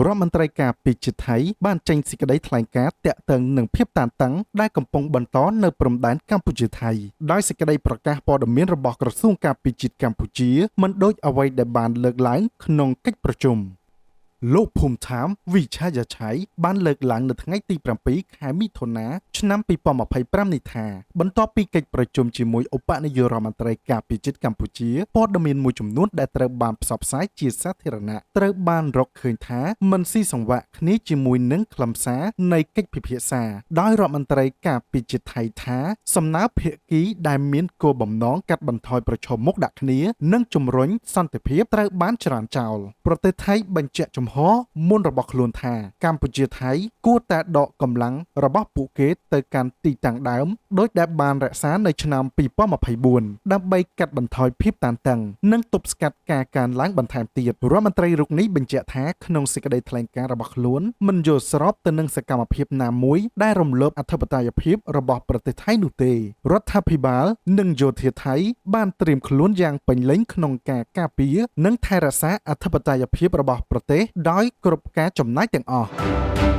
រដ្ឋមន្ត្រីការពារជាតិថៃបានចេញសេចក្តីថ្លែងការណ៍ទាក់ទងនឹងភាពតានតឹងដែលកំពុងបន្តនៅព្រំដែនកម្ពុជាថៃដោយសេចក្តីប្រកាសព័ត៌មានរបស់ក្រសួងការពារជាតិកម្ពុជាមិនដូចអ្វីដែលបានលើកឡើងក្នុងកិច្ចប្រជុំ។លោកភូមិថាមវិឆាយាឆៃបានលើកឡើងនៅថ្ងៃទី7ខែមិថុនាឆ្នាំ2025នេះថាបន្ទាប់ពីកិច្ចប្រជុំជាមួយឧបនាយករដ្ឋមន្ត្រីការពារជាតិកម្ពុជាព័ត៌មានមួយចំនួនដែលត្រូវបានផ្សព្វផ្សាយជាសាធារណៈត្រូវបានរកឃើញថាមិនស៊ីសង្វាក់គ្នាជាមួយនឹងខ្លឹមសារនៃកិច្ចពិភាក្សាដោយរដ្ឋមន្ត្រីការពារជាតិថៃថាសំណើភាគីដែលមានគោលបំណងកាត់បន្ថយប្រឈមមុខដាក់គ្នានិងជំរុញសន្តិភាពត្រូវបានច្រានចោលប្រទេសថៃបញ្ជាក់ជំហរមុនរបស់ខ្លួនថាកម្ពុជាថៃគួរតែដកកម្លាំងរបស់ពួកគេទៅកាន់ទីតាំងដើមដោយដែលបានរក្សានៅឆ្នាំ2024ដើម្បីកាត់បន្ថយភាពតានតឹងនិងទប់ស្កាត់ការកើនឡើងបន្ថែមទៀតរដ្ឋមន្ត្រីរូបនេះបញ្ជាក់ថាក្នុងសេចក្តីថ្លែងការណ៍របស់ខ្លួនមិនយល់ស្របទៅនឹងសកម្មភាពណាមួយដែលរំលោភអធិបតេយ្យភាពរបស់ប្រទេសថៃនោះទេរដ្ឋាភិបាលនិងយោធាថៃបានត្រៀមខ្លួនយ៉ាងពេញលេញក្នុងការការពារនិងថែរក្សាអធិបតេយ្យភាពរបស់ប្រទេសដោយគ្រប់ការចំណាយទាំងអស់។